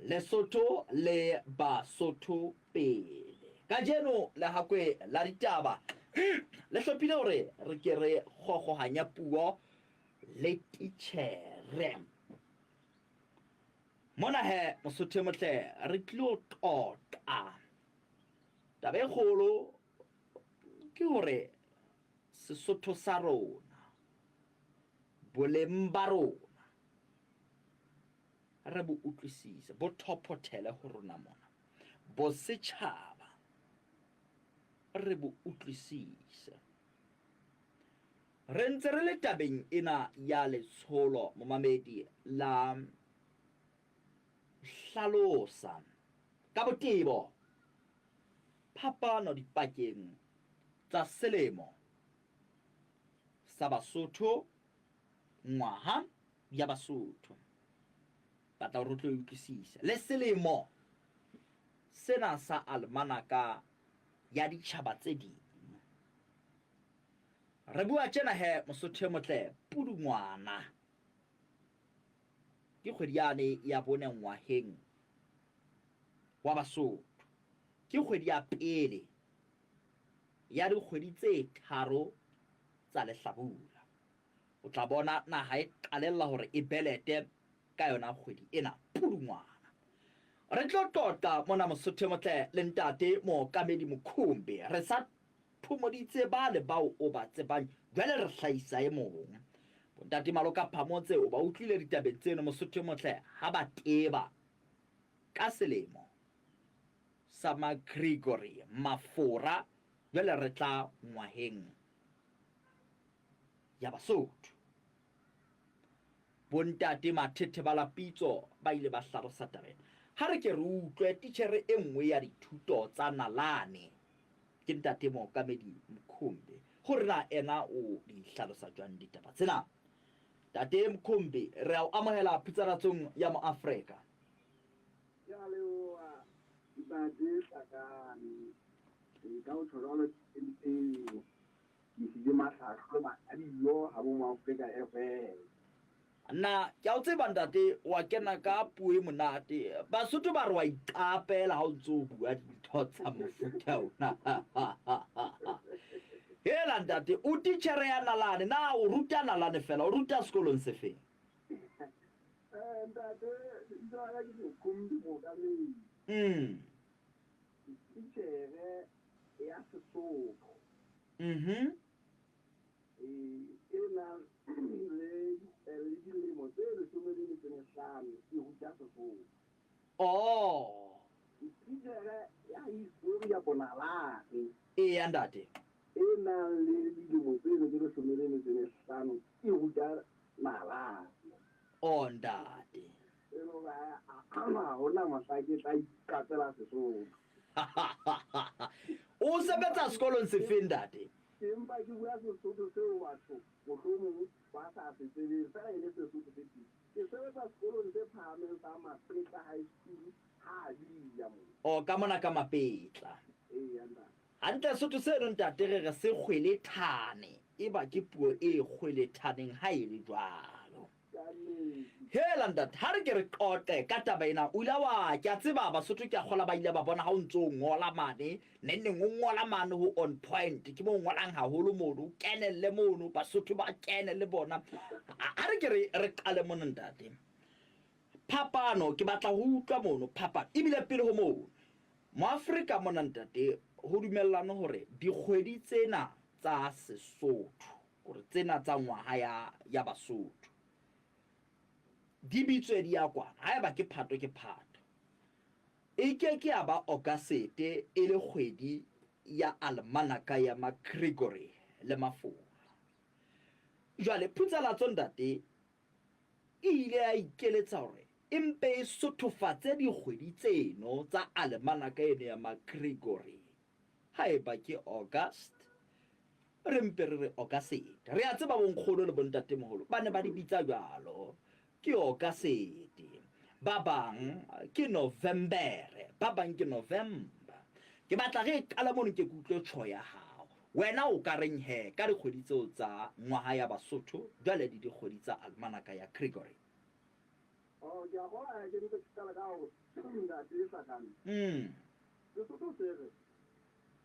Lesotho le Basotho pele. Kajeno Lehakwe la Ditaba le hlophile hore re ke re kgokgohanya puo le titjhere. Mona he Mosotho e motle re tlilo qoqa. Taba e kgolo ke hore Sesotho sa rona, boleng ba rona re bo utlwisise, bo thophothele ho rona mona. Bosetjhaba re bo utlwisise. Re ntse re le tabeng ena ya letsholo momamedi la hlalosa ka botebo phapano dipakeng tsa selemo sa Basotho, ngwaha ya Basotho. Batla hore o tlo e utlwisisa. Le selemo sena sa almanaka ya ditjhaba tse ding. Re bua tjena he Mosotho e motle, Pudungwana ke kgwedi yane ya bone ngwaheng wa Basotho. Ke kgwedi ya pele ya dikgwedi tse tharo tsa lehlabula. O tla bona naha e qalella hore e belete ka yona kgwedi ena, Pudungwana. Re tlo qoqa mona Mosotho e motle le ntate Mookamedi Mokhumbi. Re sa phomoditse bale bao o ba tsebang, jwale re hlahisa e mong. Bontate Maloka Phamotse o ba utlwile ditabeng tseno Mosotho e motle ha ba teba ka selemo sa ma-Gregory, Mafora, jwale re tla ngwaheng ya Basotho. Bontate Mathethe ba Lapitso ba ile ba hlalosa taba ena. Ha re ke re utlwe titjhere e nngwe ya dithuto tsa nalane, ke ntate Mookamedi Mkhumbi, hore na ena o di hlalosa jwang ditaba tsena. Ntate Mkhumbi, re a o amohela Phutsanatsong ya Moafrika. Ke a leboha ntate Hlakane. Ee, ka ho tjho jwalo ke entse ke isitse mahlahlo le ha bo Moafrika FM. Nna ke a o tseba ntate, wa kena ka puo e monate. Basotho ba re wa iqapela ha o ntse o bua dintho tsa mofuta ona. Hela ntate, o titjhere ya nalane, na o ruta nalane fela, o ruta sekolong se feng? Eh, ntate, lebitso la ka ke Mokhumbi Mookamedi. Ke titjhere ya Sesotho. Ee, e nang le le dilemo tse leshome le metso e mehlano ke ruta Sesotho. Oh. Ke titjhere ya histori ya bonalane. Eya ntate. E nang le dilemo tseno tse leshome le metso e mehlano ke ruta nalane. Oh ntate. E le hore ha hona mohla ke tla iqapela Sesotho. O sebetsa sekolong sefeng ntate? Ke mpa ke bua Sesotho seo batho mohlomong ba sa se tsebeng, feela e le Sesotho se teng. Ke sebetsa sekolong se phahameng sa Mapetla High School ha Bia moo. Oh, ka mona ka Mapetla. Eya ntate. Hantle Sotho seno ntate re re se kgwelethane, eba ke puo e kgwelethaneng ha e le jwalo. Hela ntate, ha re ke re qoqe ka taba ena. O ile wa, ke a tseba Basotho ke a kgola ba ile ba bona ha o ntso o ngola mane, neng neng o ngola mane ho On Point, ke mo o ngolang haholo mono, o kenelle mono, Basotho ba kene le bona. Ha re ke re re qale mona ntate. Phapano, ke batla ho utlwa mono phapano, ebile pele ho mono, Moafrika mona ntate ho dumellane hore dikgwedi tsena tsa Sesotho, kore tsena tsa ngwaha ya, ya Basotho, di bitswe di ya kwana. Haeba ke Phato ke Phato. E ke ke ya ba August e le kgwedi ya almanaka ya ma-Gregory le Mafora. Jwale Phutsalatso ntate e ile ya ikeletsa hore e mpe e sothofatse dikgwedi tseno tsa alemanaka eno ya ma-Gregory. Haeba ke August, re mpe re re Okasete. Re a tseba bonkgono le bontatemoholo ba ne ba di bitsa jwalo, ke Okasete. Ba bang ke Novembere, ba bang ke November. Ke batla re e qale mono ke ke utlwe tjho ya hao. Wena o ka reng he ka dikgwedi tseo tsa ngwaga ya Basotho jwale le dikgwedi tsa almanaka ya Gregory? Oh, ke a gola ke ntse ke qala ka hore ntate Hlakane. Sesotho se re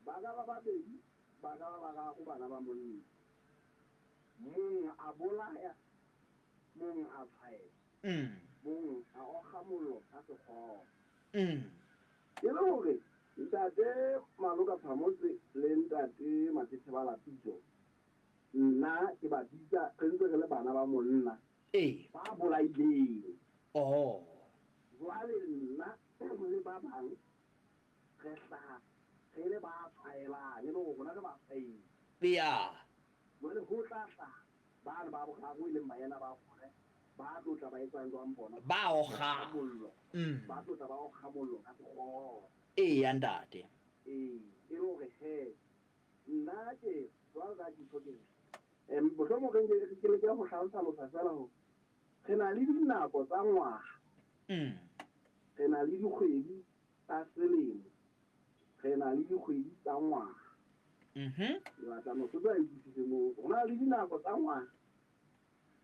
bana ba babedi, bana ba bararo, bana ba monna. Mong a bolaya, mong a tshwaela, mong a okga mollo ka sekgobo. E le hore ntate Maloka Phamotse le ntate Mathethebala Pitso, nna ke ba bitsa re ntse re le bana ba monna ba bolaileng. Jwale nna le ba bang re hlaha re le ba tshwaelang, e le hore rona re ba tshwaedi. Jwale ho tla hlaha bane ba boraro e leng baena ba hore ba tlo tla ba etsang jwang bona? Ba okga. Mollo. Ba tlo tla ba okga mollo ka sekgobo. Eya ntate. Ee, e le hore he nna ke jwalo ka ditho ke re mohlomong re nke ke leke ho hlalosa fela hore re na le dinako tsa ngwaga. Re na le dikgwedi tsa selemo, re na le dikgwedi tsa ngwaga. Ke batla Mosotho a utlwisise moo. Ho na le dinako tsa ngwaga,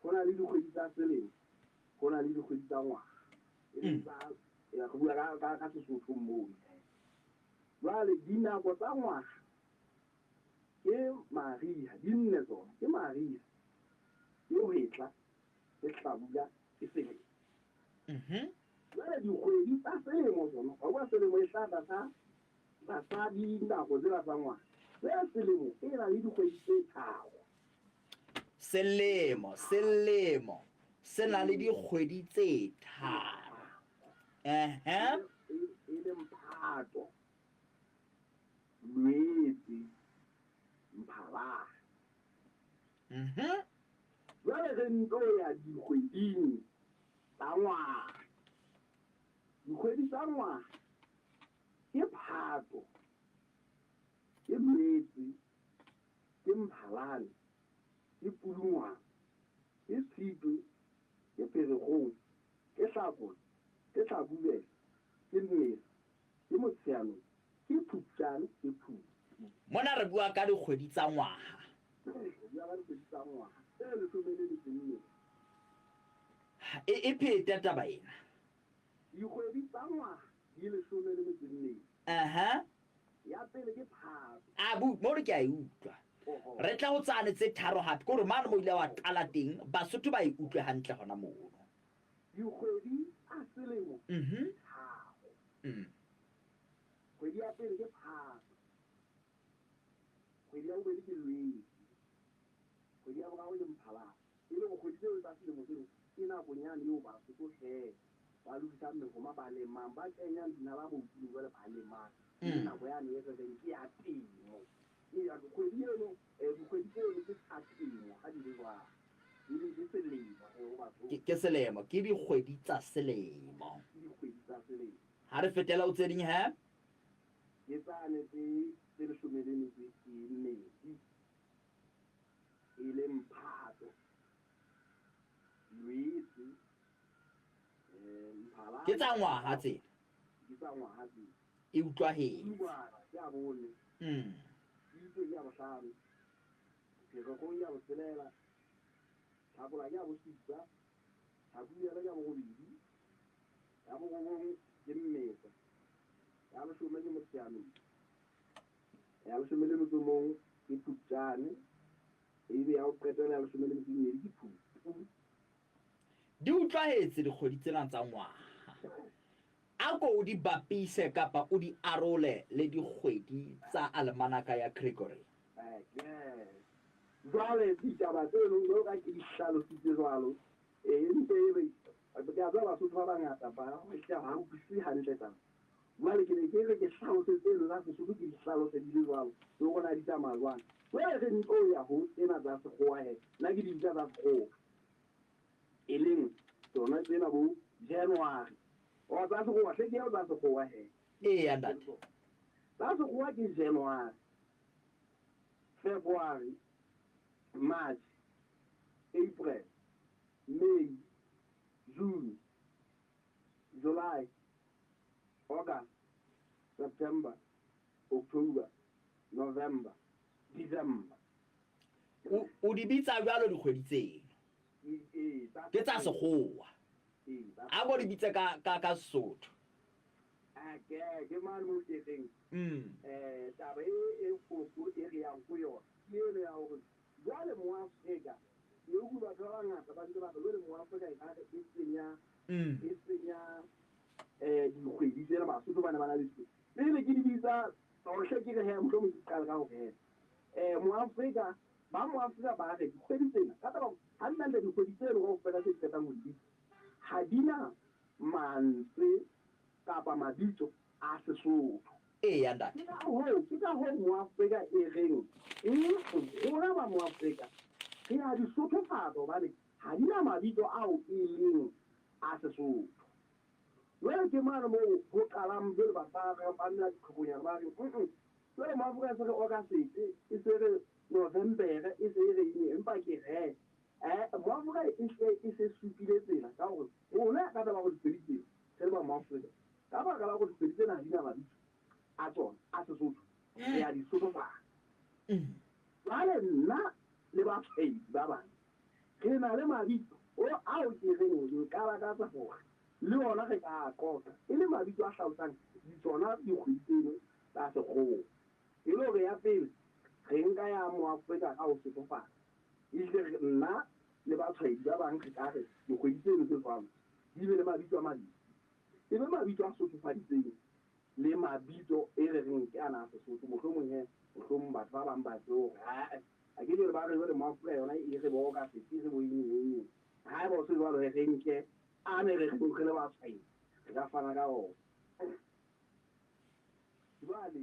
ho na le dikgwedi tsa selemo, ho na le dikgwedi tsa ngwaga. E leng tsa re bua ka Sesotho moo. Jwale dinako tsa ngwaga ke mariha, di nne tsona, ke mariha, ke hwetla, ke hlabula, ke selemo. Jwale dikgwedi tsa selemo tsona, wa bua selemo e tla tlasa dinako tsena tsa ngwaga. Tse selemo e na le dikgwedi tse tharo. Selemo, selemo se na le dikgwedi tse tharo. E leng Phato, Loetse, Mphalane. Jwale re nto ya dikgweding tsa ngwaga. Dikgwedi tsa ngwaga ke Phato, ke Loetse, ke Mphalane, ke Pudungwana, ke Tshitwe, ke Pherekgong, ke Hlakola, ke Hlakubele, ke Mmesa, ke Motsheanong, ke Phupjane, ke Phupu. Mona re bua ka dikgwedi tsa ngwaga. Re bua ka dikgwedi tsa ngwaga tse 14. E phete taba ena. Dikgwedi tsa ngwaga di 14. Ya pele ke Phato. A bu mo re ke a e utlwa. Re tla ho tsane tse tharo hape ke hore mane mo ile wa qala teng Basotho ba e utlwe hantle hona mono. Dikgwedi tsa selemo tharo. Kgwedi ya pele ke Phato. Kgwedi ya bobedi ke Loetse. Kgwedi ya boraro ke Mphalane. E le hore kgwedi tseo tsa selemo seno ke nakong yane eo Basotho he ba lokisang mehoma, ba lemang, ba kenyang dinala mobung jwale ba lemang. Ke nako yane e re reng ke ya temo. Eya, kgwedi eno, dikgwedi tseno ke tsa temo ha di le jwalo. E leng ke selemo he ho Basotho. Ke selemo, ke dikgwedi tsa selemo. Ke dikgwedi tsa selemo. Ha re fetela ho tse ding he? Ke tsane tse 12, e leng Phato, Loetse, Mphalane. Ke tsa ngwaga tsena. Ke tsa ngwaga tsena. E utlwahetse. Pudungwana ke ya bone. Tshitwe ke ya bohlano. Pherekgong ke ya botshelela. Tlhakola ke ya bosupa. Hlakubele ke ya borobedi. Ya borobong ke Mmesa. Ya leshome ke Motsheanong. Ya 11 ke Phupjane. Ebe ya ho qetela ya 12 ke Phupu. Di utlwahetse dikgwedi tsena tsa ngwaga. A ko o di bapise kapa o di arole le dikgwedi tsa almanaka ya Gregory. Jwale ditaba tseno jwalo ka ke di hlalositse jwalo, ntse e re ke a tseba Basotho ba bangata ba ha utlwisise hantle taba. Jwale ke ne ke re ke hlalose tseno tsa Sesotho, ke di hlalose di le jwalo, le hore na di tsamaya jwang. Jwale re ntlo ya ho tsena tsa sekgowa he, nna ke di bitsa tsa sekgowa. E leng tsona tsena bo January. O tsa sekgowa, hle ke eo tsa sekgowa he. Eya ntate. Tsa sekgowa ke January, February, March, April, May, June, July, August, September, October, November, December. O di bitsa jwalo dikgwedi tseno? Ee. Ke tsa Sekgowa. Ee. A ko di bitse ka Sesotho. Ke mane mo ke reng taba e kgolokgolo e re yang ko yona ke eno ya hore jwale mo Afrika e utlwe batho ba bangata ba ntse ba re jwale mo Afrika e ka re e senya e senya dikgwedi tsena. Basotho ba ne ba na le dikgwedi pele ke di bitsa tsohle, ke re he mohlomong ke qale ka hore he mo Afrika ba mo Afrika ba re dikgwedi tsena ka taba hantle dikgwedi tseno kaofela tse di qetang ho di bitsa ha di na mantswe kapa mabitso a Sesotho. Eya, ntate. Ke ka hoo Moafrika e reng rona ba Moafrika re a di sothofatsa hobane ha di na mabitso ao e leng a Sesotho. Jwale ke mane moo ho qalang jwale batho ba ba nna ditlhokonyana ba reng jwale Moafrika e se re August, e se re November, e se e re eng, empa ke re Moafrika e se e se supile tsela ka hore rona ka taba hore dikgwedi tsena re le ba Moafrika ka baka la hore dikgwedi tsena ha di na mabitso a tsona a Sesotho, re a di sothofatsa. Jwale nna le batshwaedi ba bang re na le mabitso o ao ke reng nka lakatsa hore le ona re ka a qoqa e le mabitso a hlalosang ditsona dikgwedi tseno tsa Sekgowa, e le hore ya pele re nka ya Moafrika ka ho sothofatsa, ehlile nna le batshwaedi ba bang re ka re dikgwedi tseno tse jwalo di be le mabitso a mabedi, e be mabitso a sothofaditseng le mabitso e re reng ke ana a Sesotho. Mohlomong he mohlomong batho ba bang ba tsebe hore aa a ke jwale ba re jwale Moafrika yona e re bo ka setse e re bo eng eng. Ha eba o se jwalo re nke a ne re reng re le batshwaedi re ka fana ka ona. Jwale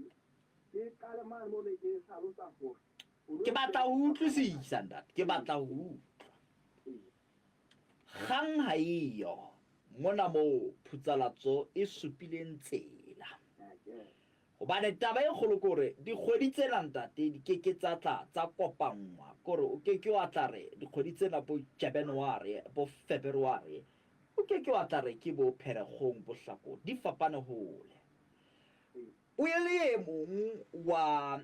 ke qale mane mo ne ke hlalosa hore Ke batla ho utlwisisa, ntate, ke batla ho utlwa. Kgang ha eyo mona moo phutsalatso e supileng tsela, hobane taba e kgolo ke hore dikgwedi tsena, ntate, di ke ke tsa tla tsa kopanngwa, kore o ke ke wa tla re dikgwedi tsena bo January, bo February, o ke ke wa tla re ke bo Pherekgong, bo Hlakong, di fapane hole. O e le e mong wa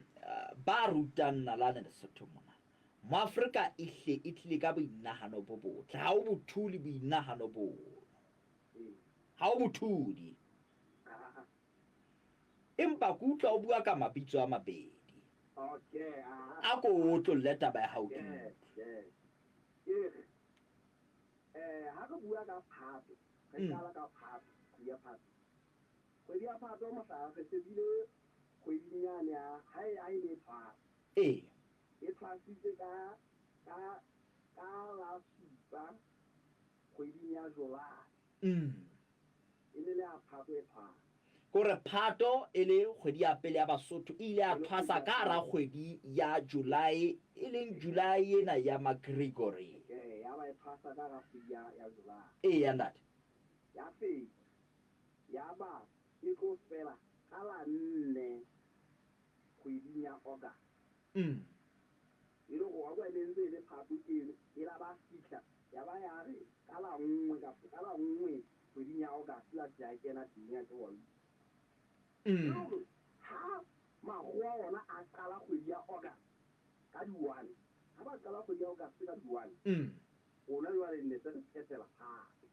ba rutang nalane Lesotho mona. Moafrika e hle e tlile ka boinahano bo botle, ha o bothuli boinahano bono, ha o bothudi, empa ke utlwa o bua ka mabitso a mabedi. A ko otlolle taba ya hao ke utlwe. Ke re ha re bua ka Phato, re qala ka Phato, kgwedi ya Phato. Kgwedi ya Phato, mohlala, re shebile kgweding yane ya ha e ne e tshwasa. E tshwasitse ka la 7 kgweding ya July. E ne le ya Phato e tshwasa. Kore Phato e le kgwedi ya pele ya Basotho e ile ya thwasa ka hara kgwedi ya July, e leng July ena ya Magregory. Ya ba e tshwasa ka hara kgwedi ya July. Eya, ntate. Ya feta ya ba e tlo fela ka la 4 kgweding ya August. E le gore wa kwa e ne ntse e le Phato eno, e la ba fihla ya ba ya re ka la 1 kapa ka la 1 kgweding ya August la ya kena teng ya ke wa e le hore ha makgowa ona a qala kgwedi ya August ka di-1, ha ba qala kgwedi ya August ka di-1, rona jwale ne se re phethela Phato.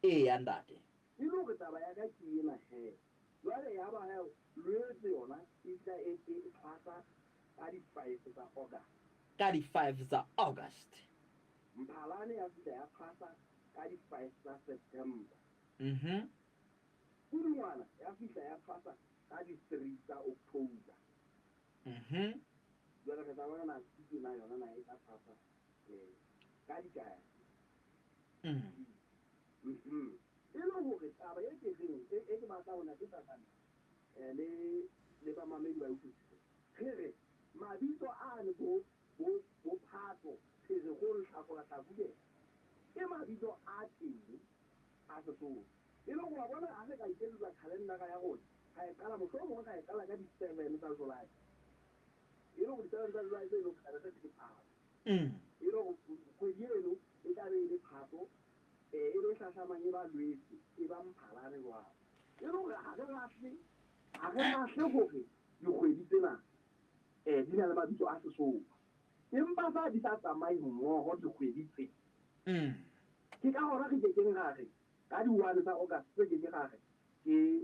Eya, ntate. E le hore taba ya ka ke ena he jwale ya ba he Lwetse yona e tla e tshwasa ka di-5 tsa August. Ka di-5 tsa August. Mphalane ya fihla ya tshwasa ka di-5 tsa September. Pudungwana ya fihla ya tshwasa ka di-3 tsa October. Jwale re tla bona na Tshitwe na yona na e tla tshwasa ka dikae. E le hore taba e ke reng e ke batla ho natefatsa le bamamedi ba utlwisise, re re mabitso ane bo Phato, Pherekgong, Hlakola, Hlakubele ke mabitso a teng a Sesotho. E le hore wa bona ha re ka iketsetsa calendar ya rona, ra e qala mohlomong ra e qala ka di-7 tsa July, e le hore di-7 tsa July tseno re tlabe re se Phato. E le hore kgwedi eno e tlabe e le Phato, e be e hlahlamang e ba Lwetse, e ba Mphalane jwalo. E le hore ha re lahle hore dikgwedi tsena Di na le mabitso a Sesotho. Empa sa di sa tsamaye mmoho dikgwedi tse. Ke ka hona re ke keng ra re ka di-1 tsa August tse ke ke ra re ke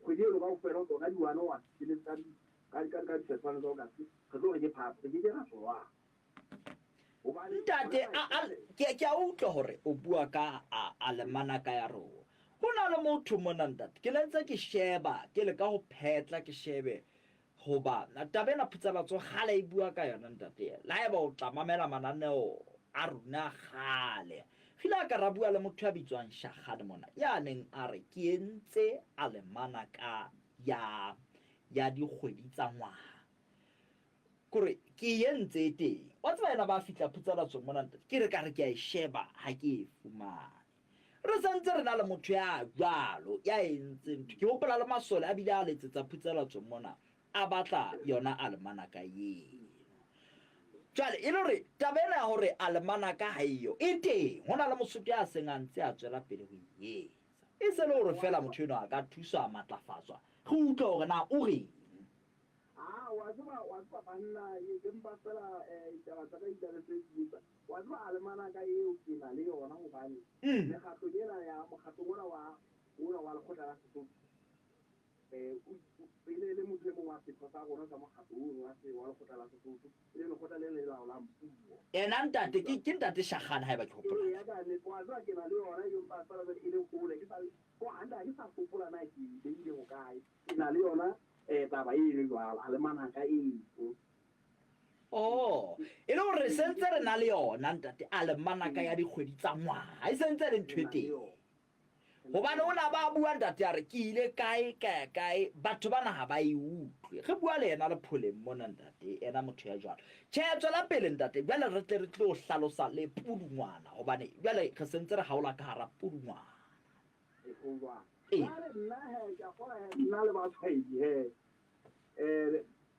kgwedi eno kaofela ho tloha ka di-1 ho ya ka di-first one tsa August re tlo re ke Phato. Re ke ke ra tjho jwalo. Ntate, ke a utlwa hore o bua ka alemanaka ya rona. Ho na le motho mona ntate, ke ne ntse ke sheba, ke leka ho phetla ke shebe hoba taba ena Phutsalatso kgale e bua ka yona ntate. Le haeba o tla mamela mananeo a rona kgale, re ile a ka ra bua le motho ya bitswang Shakgane mona, ya neng a re ke entse alemanaka ya ya dikgwedi tsa ngwaha. Kore ke e entse e teng. Wa tseba yena ba fihla Phutsalatsong mona ntate, ke re ka re ke a e sheba ha ke e fumane. Re santse re na le motho ya jwalo ya entseng ntho. Ke hopola le masole a bile a letsetsa Phutsalatsong mona a batla yona almanaka eno. Jwale e le hore taba ena ya hore almanaka ha eyo e teng, ho na le Mosotho ya seng a ntse a tswela pele ho e etsa. E se le hore feela motho enwa a ka thuswa a matlafatswa, re utlwe hore na o reng. Ah, wa tseba, wa tseba banna, empa fela ditaba tsa ka di tla be se di etsa. Wa tseba almanaka eo ke na le yona hobane mekgatlong ena ya mokgatlong ona wa ona wa lekgotla la Sesotho e ne e le motho e mong wa setho sa rona sa mokgatlo ono wa se wa lekgotla la Sesotho, e leng lekgotla le le laolang puo. Ena ntate ke ke ntate Shakgane haeba ke hopola. Eya ka nnete, wa tseba ke na le yona empa fela jwale e le hole ke sa ho hantle ha ke sa hopola na ke e behile hokae. Ke na le yona taba e le jwalo, almanaka eo. Oh, e le hore re sentse re na le yona ntate almanaka ya dikgwedi tsa ngwaha, e sentse le ntho e teng. Hobane o na ba bua ntate a re ke ile kae ka ya kae, batho bana ha ba e utlwe. Re bua le yena le pholeng mona ntate, ena motho ya jwalo. Tjhe, tswela pele ntate, jwale re tle re tlo hlalosa le pudungwana hobane jwale re sentse re haola ka hara pudungwana. Ho jwang? Jwale nna he, ke a kgolwa he, nna le batshwaedi he,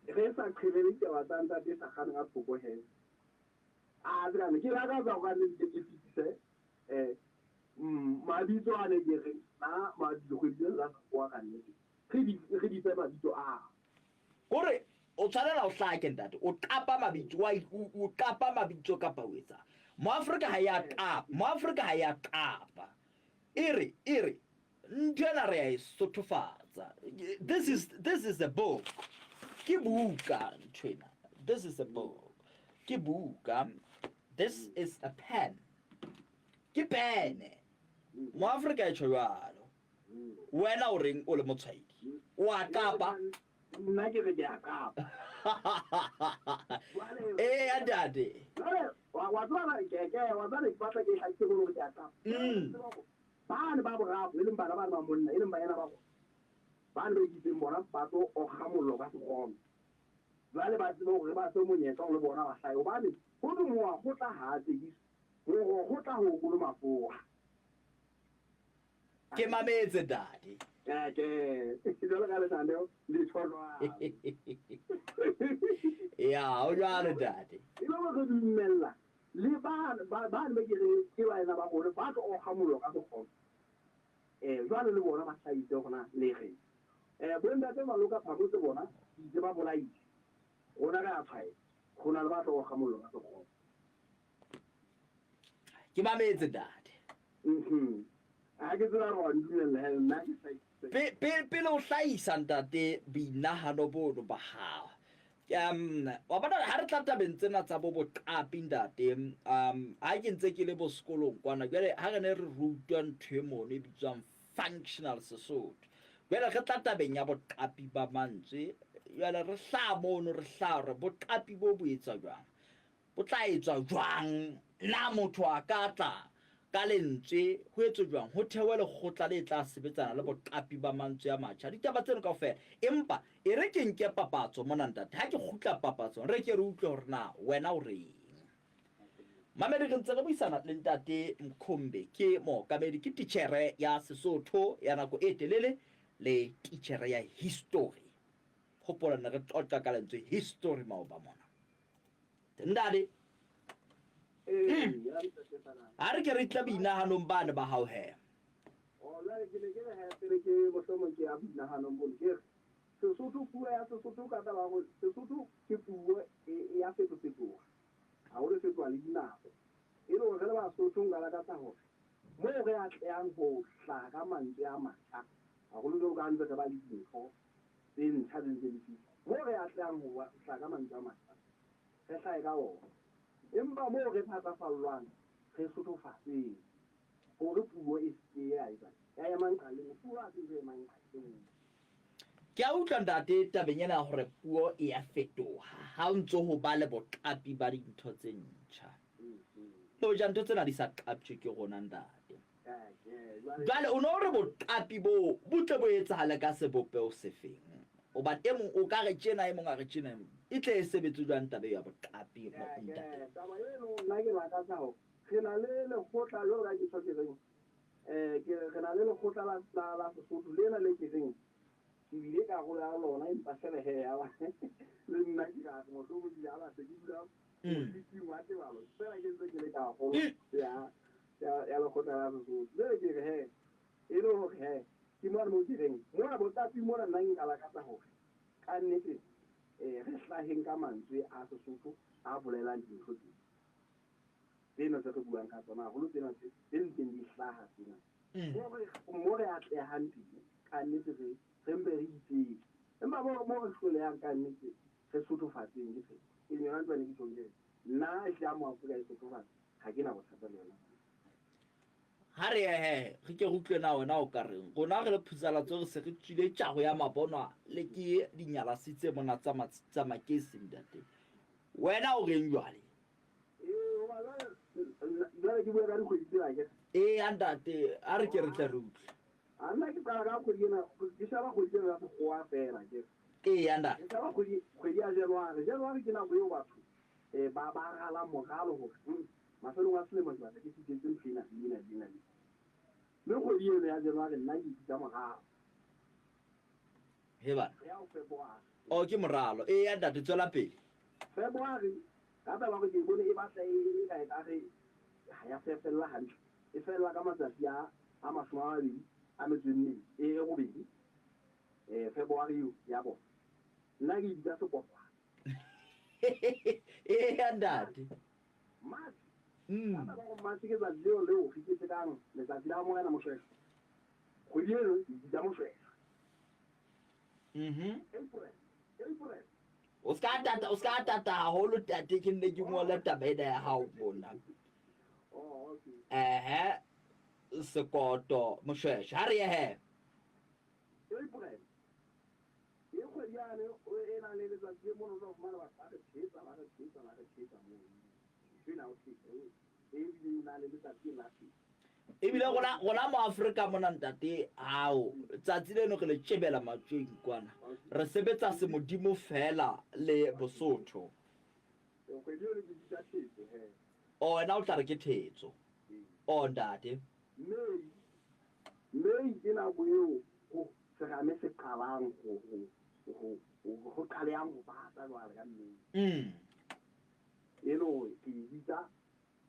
re sa qhelele ditaba tsa ntate Sakgane ka thoko he. A tsebane, ke lakatsa hore kannete ke fetise mabitso a ne ke re na dikgwedi tsena tsa sekgowa kannete re di re di fe mabitso a. Kore o tshwanela o hlake ntate, o qapa mabitso, wa o qapa mabitso kapa o etsang. Moafrika ha ya qapa, Moafrika ha ya qapa. E re, e re, ntho ena re a e sothofatsa. This is a book. Ke buka ntho ena. This is a book. Ke buka. This is a pen. Ke pene. Moafrika e tjho jwalo. Wena o reng o le motshwaedi? O a qapa? Nna ke re ke a qapa. Ee, ya ntate. Jwale, wa tseba ke ke wa tseba ke batla ke hlakise hore ke a qapa. Bane ba boraro e leng bana bane ba monna e leng baena ba rona. Bane ba ikitseng bona ba tlo okga mollo ka sekgono. Jwale ba tsebe hore ba fe monyetla hore le bona ba hlahe hobane ho thwe mowa kgotla ha a tsekiswe, hore kgotla ho kolomafoha. Ke mametse ntate. Ke jwalo ka lenaneo le tjho jwalo. Ya, o jwalo ntate. E le hore re dumella le ba ba ba ke re ke baena ba rona ba tlo okga mollo ka sekgono. Jwale le bona ba hlahise hore na le re. Bo ntate Maloka Phamotse bona itse ba bolaile. Rona re a tshwaetsa. Ho na le ba tlo okga mollo ka sekgono. Ke mametse ntate. Ha ke tseba hore wa ntumella he nna ke hlahise. Pele o hlahisa ntate boinahano bono ba hao. Wa bona ha re tla tabeng tsena tsa bo boqapi ntate, ha ke ntse ke le bo sekolong kwana, jwale ha re ne re rutwa ntho e mono e bitswang functional Sesotho. Jwale re tla tabeng ya boqapi ba mantswe, jwale re hlaha mono re hlaha hore boqapi bo bo etswa jwang. Bo tla etswa jwang? Na motho a ka tla ka lentswe? Ho etswe jwang? Ho thewe lekgotla le tla sebetsana le boqapi ba mantswe a matjha. Ditaba tseno kaofela. Empa e re ke nke papatso mona, ntate. Ha ke kgutla papatsong, re ke re utlwe hore na wena o reng. Mamedi, re ntse re buisana le ntate Mkhombe. Ke mookamedi, ke titjhere ya Sesotho ya nako e telele le titjhere ya history. Hopola ne re qoqa ka lentswe history maoba mona. Ntate. Ha re ke re tle boinahanong bane ba hao he. Oh, jwale ke ne ke re he pele ke mohlomong ke ya boinahanong bono ke re. Sesotho, puo ya Sesotho ka taba ya hore Sesotho ke puo e e ya fetofetoha, haholo e fetoha le dinako. E le hore re le Basotho nka lakatsa hore moo re atlehang ho hlaha ka mantswe a matjha, haholo jwalo ka ha ntse re ba le dintho tse ntjha tse ntse di fihla, moo re atlehang ho hlaha ka mantswe a matjha, re hlahe ka ona. Empa moo re thatafallwang, re sothofatseng hore puo e se ke ya etsa ya ema nqa le nngwe. Puo ha se ntho e emang nqa e nngwe. Ke a utlwa ntate tabeng ena ya hore puo e ya fetoha ha o ntso ho ba le boqapi ba dintho tse ntjha. Le hoja ntho tsena di sa qaptjwe ke rona ntate. Jwale o no re boqapi boo bo tle bo etsahale ka sebopeho sefeng? Hobane e mong o ka re tjena, e mong a re tjena, e mong. E tle e sebetse jwang taba eo ya boqapi ntate? Taba eno nna ke lakatsa hore re na le lekgotla jwalo ka ke tjho ke reng ke re na le lekgotla la la la Sesotho lena le ke reng ke bile karolo ya lona empa fela he ya ba le nna ke ka re mohlomong ke ya ba se ke dula moriting wa tebalo fela ke ntse ke le karolo ya ya ya lekgotla la Sesotho. Jwale ke re he e le hore he ke mona moo ke reng mona boqapi mona nna nka lakatsa hore ka nnete re hlaheng ka mantswe a Sesotho a bolelang dintho tsena. Tsena tse re buang ka tsona, haholo tsena tse tse ntseng di hlaha tsena. Mo re mo re atlehang teng, ka nnete re re mpe re iteke. Empa mo mo re hlolehang ka nnete re sothofatseng ke tshepo. Ke yona ntho ene ke tjhong ke re nna ehlile ha Moafrika e sothofatsa ha ke na bothata le yona. Ha re ye he, re ke re utlwe na wena o ka reng. Rona re le Phusalatso re se re tswile tjaho ya mabonwa le ke dinyalasi tse mona tsa tsa makesi ntate. Wena o reng jwale? Ee, hoba jwale jwale ke bua ka dikgwedi tsena akere? Eya ntate, a re ke re tle re utlwe. A nna ke qala ka kgwedi ena, ke sheba kgwedi tsena tsa sekgowa feela akere. Eya ntate. Ke sheba kgwedi kgwedi ya January. January ke nako eo batho ba ba ralang moralo hore mafelong a selemo ke batla ke fihletse ntho ena le ena le ena le ena. Mme kgwedi eno ya January nna ke e bitsa moralo. He bana. Re ya ho February. Oh ke moralo. Eya ntate tswela pele. February ka taba hore ke e bone e batla e e ka ekare ha ya fe fella hantle. E fella ka matsatsi a a 28 e robedi February eo ya bona. Nna ke e bitsa sekotwana. Eya ntate. March. Ka taba hore March ke tsatsi leo leo re ketekang letsatsi la Morena Moshweshwe. Kgwedi eno ke e bitsa Moshweshwe. April. April. O ska tata, o ska tata haholo tate, ke nne ke ngole taba ena ya hao mona. Oh, okay. Ehe, sekoto, Moshweshwe. Ha re ye he. April. E kgwedi yane e nang le letsatsi le mono o tla fumana batho ba re thetsa, ba re thetsa, ba re thetsa mono. Ntho ena ya ho thetsa eo e bile e na le letsatsi la thetsa. Ebile rona rona mo Afrika mona ntate hao tsatsi leno re le tjebela matsweng kwana. Re sebetsa semodimo fela le Bosotho. Kgwedi eno ke bitsa thetso he. O wena o tla re ke thetso. O ntate. May May ke nako eo ho serame se qalang ho ho ho ho ho qalehang ho bata jwale ka May. E le hore ke e bitsa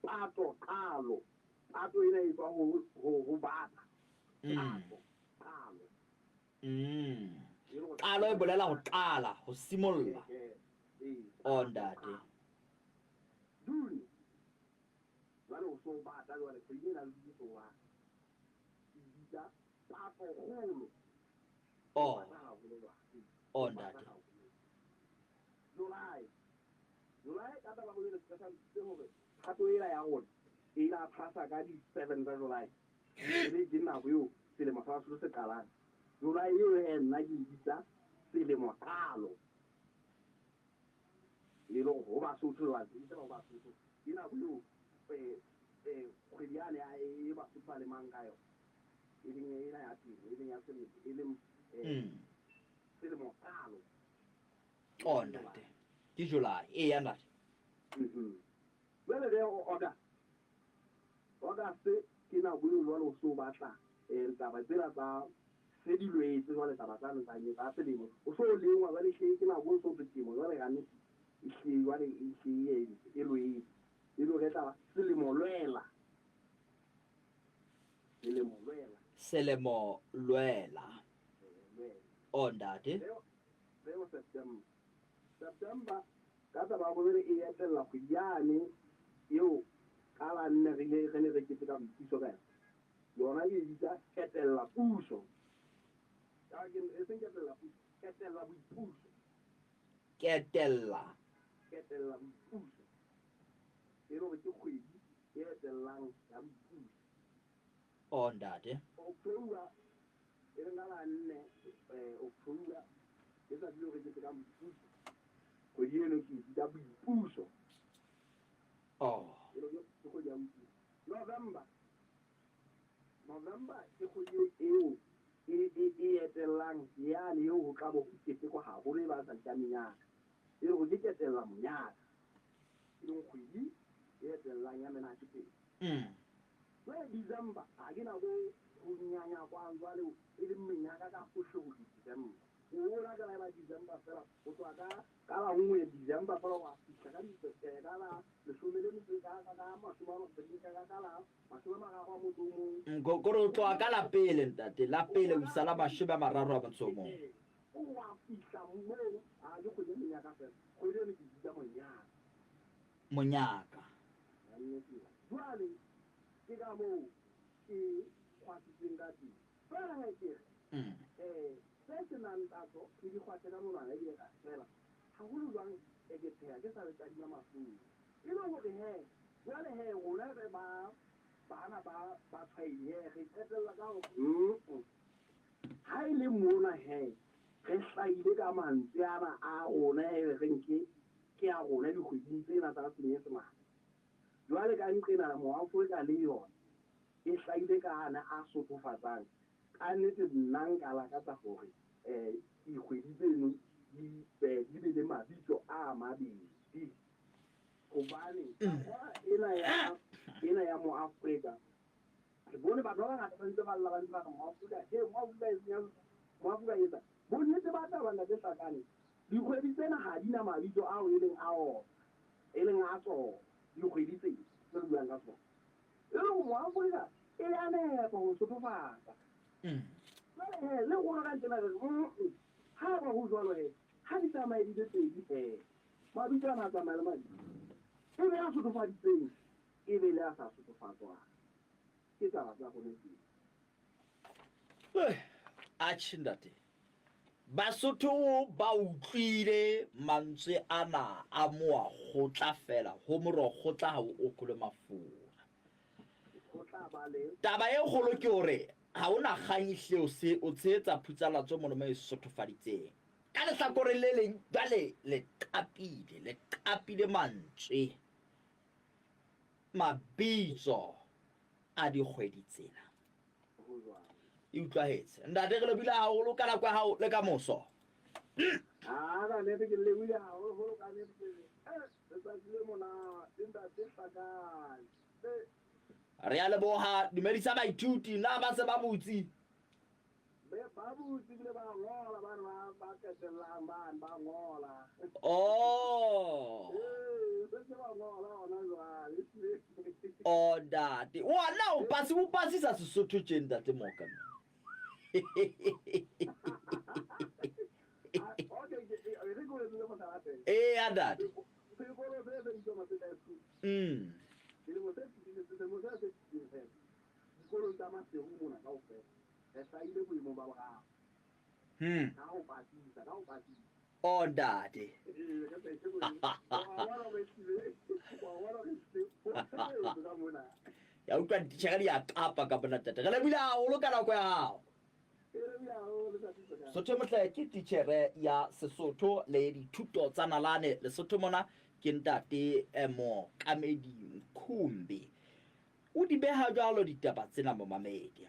pato qalo. Pato ena e tswa ho ho ho bata. Pato qalo. Qalo e bolela ho qala, ho simolla. O ntate. June. Jwale o so bata jwale kgwedi ena le so bata. Ke bitsa pato kgolo. Oh. Oh ntate. July. July ka taba go le se hore Thato ela ya rona e ile a phasa ka di 7 tsa July. E be ke nako eo selemo sa Basotho se qalang. July eo he nna ke e bitsa selemo qalo. E le hore ho Basotho jwale, ke bitsa ho Basotho. Ke nako eo kgwedi yane ya e Basotho ba lemang ka yona. E leng ena ya temo, e leng ya selemo, e leng selemo qalo. Oh ntate. Ke July. Eya ntate. Jwale re August. August ke nako eo jwale o so batla taba tsena tsa se di lwetse jwale taba tsane tsa tsa selemo. O so lengwa jwale hle ke nako o so thwe temo jwale ka nnete e hle jwale e hle e lwetse. E le hore e tla ba selemo lwela. Selemo lwela. Selemo lwela. Oh ntate. Re ho September. September ka taba ya bobedi e etella kgwedi yane eo ka la nne re ile re ne re keteka boipuso ka yona. Yona e bitsa ketella puso. Ka ke e seng ketella puso, ketella boipuso. Ketella. Ketella boipuso. E le hore ke kgwedi e etellang ya boipuso. Oh ntate. October e leng ka la nne October letsatsi leo re ketekang boipuso. Kgwedi eno ke e bitsa boipuso. Oh. E le ke kgwedi ya boipuso. November. November ke kgwedi eo e e e etellang yane eo ho tla bo ho ketekwa haholo e ba tsatsi la menyaka. E le hore ke ketella monyaka. E leng kgwedi e etellang ya menate teng. Jwale December ha ke nako ho nyanyakwang jwale e leng menyaka ka hohle hohle December. O latela eba December fela ho tloha ka ka la nngwe December fela wa fihla ka di ka la leshome le metso ka ka ka mashome a ka ka la mashome a mararo a motso o mong. Kore o tloha ka la pele ntate, la pele ho isa la 30 a motso o mong. O wa fihla moo ha ke kgwedi ya menyaka fela, kgwedi eno ke bitsa monyaka. Monyaka. Jwale ke ka moo ke kgwasitseng ka teng. Feela he ke re, se se nang tatso ke di kgwathe ka monwana ebile ka fela, haholo jwang e ke pheha ke sa le tadima mahlong. E le hore he, jwale he rona re ba bana ba batshwaedi he re qetella ka hore, Ha e le mona he, re hlahile ka mantswe ana a rona e re reng ke ke a rona dikgweding tsena tsa Senyesemane. Jwale ka nqena Moafrika le yona e hlahile ka ana a sothofatsang. Ka nnete nna nka lakatsa hore dikgwedi tseno di di be le mabitso a mabedi. Hobane ena ya ena ya Moafrika Ke bone batho ba bangata ba ntse ba lla ba ntse ba re Moafrika, he Moafrika e senya Moafrika e etsa. Bonnete ba taba Ntate Hlakane, dikgwedi tsena ha di na mabitso ao e leng a ona, e leng a tsona dikgwedi tse tse re buang ka tsona. E le hore Moafrika e ya nepa ho sothofatsa. Jwale he, le rona ka ntlhena re re, ha eba ho jwalo he, ha di tsamaye di le pedi he. Mabitso ana a tsamaye le mabitso. E be a sothofaditseng e be le a sa sothofatswang. Ke taba tsa rona tseo. Atjhe ntate. Basotho ba utlwile mantswe ana a moa kgotla fela ho moro kgotla ha o okolwe mafura. Taba e kgolo ke hore ha o na kgang ehlile o se o tshehetsa phutsalatso mono mo e sothofaditseng. Ka lehlakoreng le leng jwale le qapile le qapile mantswe. Mabitso a dikgwedi tsena. E utlwahetse. Ntate re lebohile haholo ka nako ya hao le ka moso. Ah, ka nnete ke lebohile haholoholo ka nnete ke re, eh, letsatsi le monate ntate Hlakane. Eh. Re a leboha, dumedisa baithuti, na ba se ba butse? Ba butse ebile ba ngola bane ba ba qetellang bane ba ngola. Oh. Ee, setse ba ngola hona jwale. Oh ntate. Wa na o pasi o pasisa Sesotho tje ntate Moka. Okay, e re ko etsetse mohlala fela. Ee ntate. Sekolo se se bitswa Maseka High School. Selemo se fetileng, selemo se se fetileng fela. Dikolong tsa Maseru mona kaofela. Re hlahile boemong ba boraro. Ka ho pasisa, ka ho pasisa. Oh ntate. Ee, re hlahile boemong. Wa bona hore ehlile, wa bona hore ehlile ho tshebetso ka mona. Ya utlwa ditjhere di a qapa ka mona ntate. Re lebohile haholo ka nako ya hao. Re lebohile haholo ntate Hlokane. Sotho e motle ke titjhere ya Sesotho le dithuto tsa nalane Lesotho mona ke ntate Mookamedi Nkhumbi. O di beha jwalo ditaba tsena momamedi.